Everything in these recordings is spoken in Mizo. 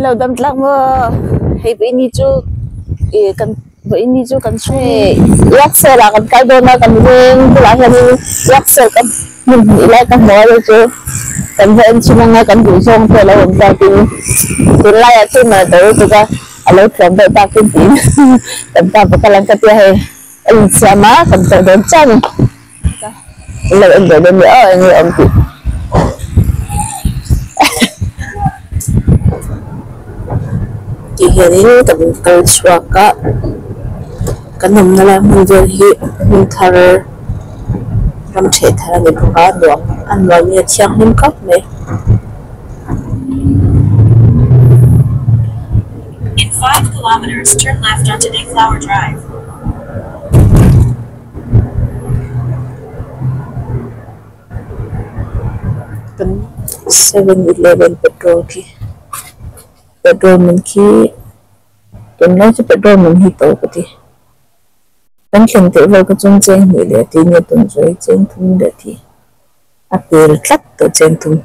Lo dam tlak maw hei vawiini chu ih kan vawiini chu kan chhung riaksel ah kan kal dawn a kan veng bulah hianin riaksel ka hmun hnih lai ka hmu a hei chu kan va en chhin anga kan duh zawng te a lo awm ta tin tunlaiah chuan a to lutuk a a lo tluan deuh tak tin tiin kan pa va kal ang ka tia hei a insiam a kan kal dawn chiah a ni. Lo en ve dawn ni aw eng nge awm tih. Tih hianin kan kal chhuak a kan awmna lai hmun vel hi hmun thar ram theh thar a ni bawk a nuam a nuam in a thianghlim khawp mai. In 5 kilometers, turn left onto Mayflower Drive. Kan seven eleven petrol khi petrol man khi tunlai chu petrol man hi to ka ti kan thlen teh vel kha chuan cheng hnih leh a ti nge tun chu hei cheng thum leh a ti a pel tlat tawh cheng thum.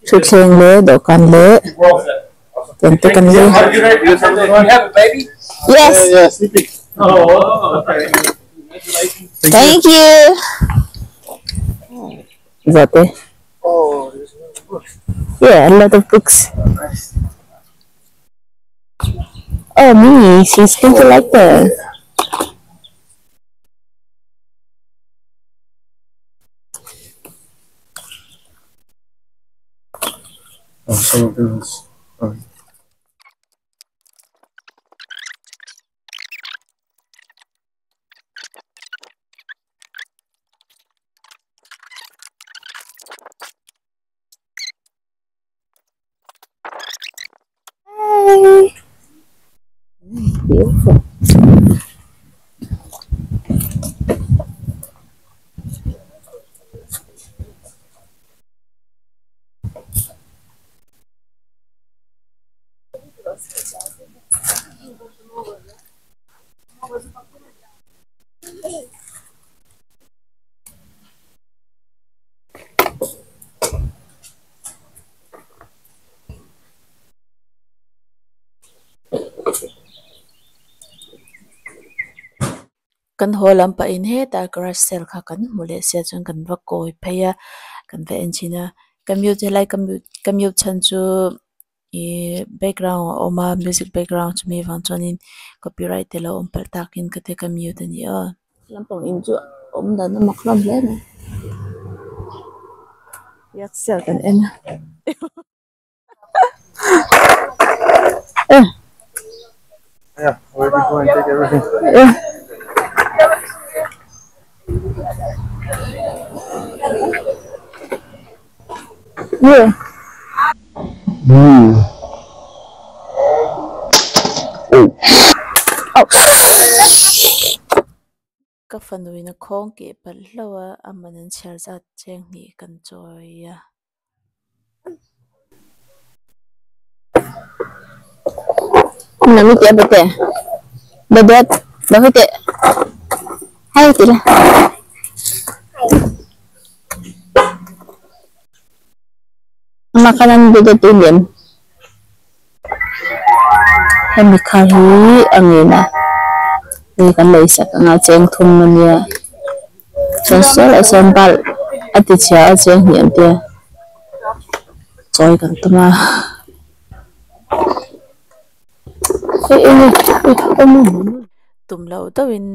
Thutthleng leh dawhkan leh tiang te kan lei yes thank you zawhte yeah a lot of books oh me she's going to like that. Oh, some of those. Oh. Hi. Beautiful. Kan haw lam pahin hetah garage sale kha kan hmu leh sia chuan kan va kawi phei a kan va en chhin a ka mute helai ka mute ka mute chhan chu ihh background a awm a music background chumi vang chuanin copyright te lo awm palh takin ka tia ka mute a ni aw. Lampang in chu awm dan a mak hlawm hle mai riak sale kan en a. Yeah, where we go and take everything. Yeah. Yeah. Mm. Oh. Oh. Ka fanuin a khawng keh palh hlauh a, a man an chhiar zat cheng hnih kan chawi a. Hemi kha hi a ngen a hei kan lei sak anga cheng thum ania chuan saw lah sawn bulb a ti chhia a cheng hnih an tia chawi kan tum a Tum loh deuhin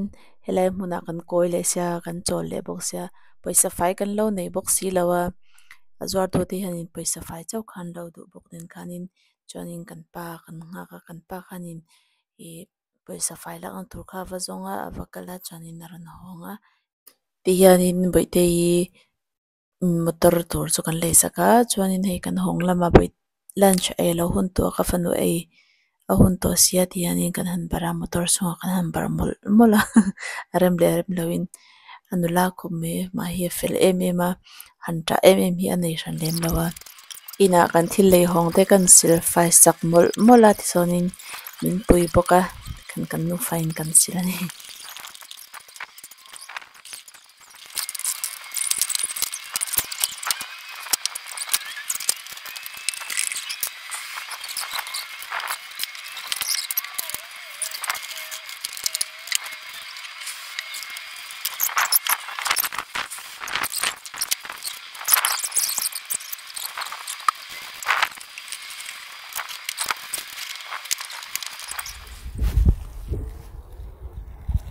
helai hmunah kan kawi leh sia kan chawl leh bawk sia pawisa fai kan lo nei bawk si lo a a zuartu te hianin pawisa fai chauh khan lo duh bawk nen khanin chuanin kan pa kan nghak a kan pa khanin ih pawisa fai lakna tur kha a va zawng a a va kal a chuanin a rawn hawng a ti hianin bawihte hi Motor tur chu kan lei sak a chuanin hei kan hawng lama lunch ei a lo hun tawh a ka fanu ei a hun tawh sia ti hianin kan han barh a motor chungah kan han barh mawlh mawlh a a rem leh rem loin a nula khawp mai amah hi a fel em em a han tah em em hi a nei hran lem lo a inah kan thil lei hawng te kan sil fai sak mawlh mawlh a tichuanin min pui bawk a kan kan nufa in kan sil a ni.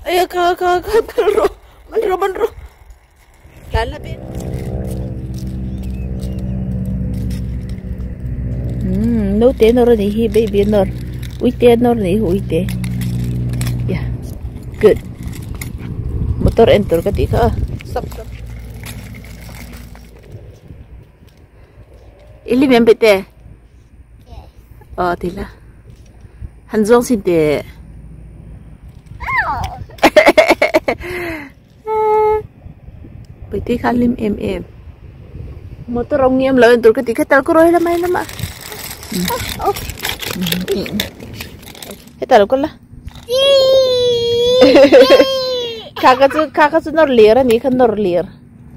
Ay, ka ka ka kal rawh man rawh man rawh tlan la bik umm naute nawr a nih hi baby a nawr uite a nawr a nih hi uite ya good motor en tur ka tih kha a stop stop i lim em bete aw ti la han zawng sin teh Puitei kha a hlim em em motor a awm nge awm lo en tur ka tih kha tal ka rawi lama lama hetah lo kal la kha kha chu kha kha chu nawr lir a nih kha nawr lir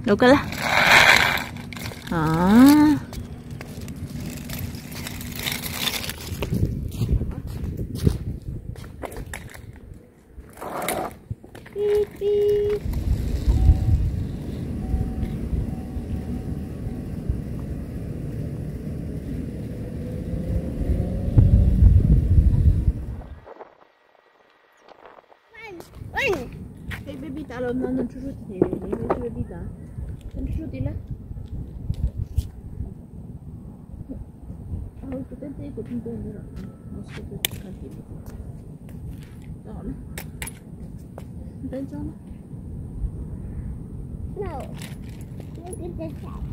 lo kal la ah. Beep beep. Hey baby ta lo na nan chu chu ti nei nei chu baby ta. Nan chu ti la. Au ku ten te ku tin te ni ro. No. Look at this side.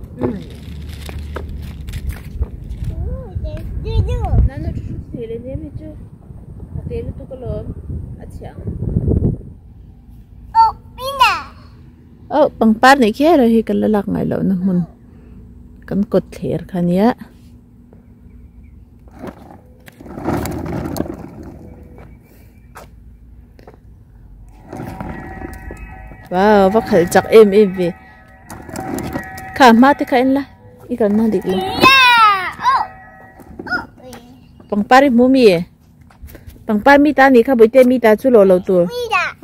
Oh, pangpar nei kher a hi ka la lak ngai lohna hmun kan kawt thler kha nia. Wow va khalh chak em em ve kha hma te kha en la i kalna dik lo pangpar hi hmu mi pangpar mi ta nih kha bawihte mi ta chu lawh loh tur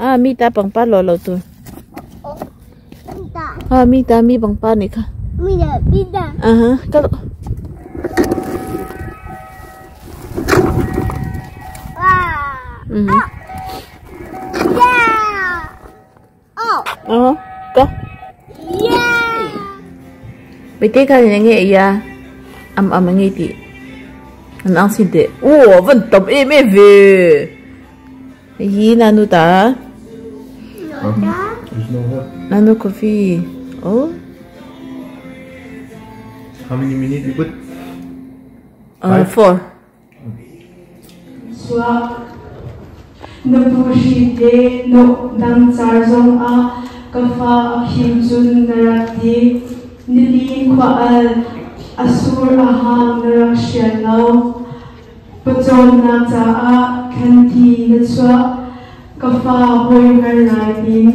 ah mi ta pangpar lawh loh tur ah mi ta mi pangpar nih kha aha kal Ờ, có. Bete kha ni nge iya am am nge ti. An ang sin te. Ô, vẫn tập em em về. Hi nanu ta. Nanu coffee. Oh. How many minutes you put? 4. Suak. Na buhri te nawh dang car zongah ka fa a khim cun na rak ti. Nilin khua al, a sur a hang na rak hrial lo. Pawcawmnak caah khanthi na chuah. Ka fa hawi har lai tin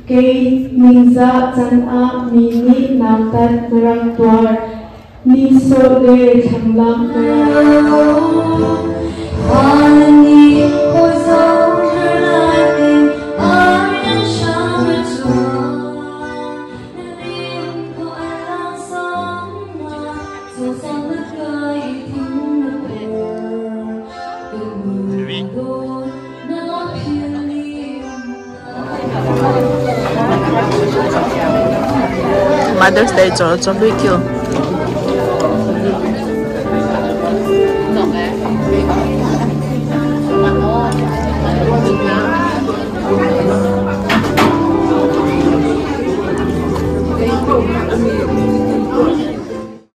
kei ningzah can ah mi nih nautat na rak tuar. Nihsawh le thlanglamh na rak Mother's Day cho cho lui kêu.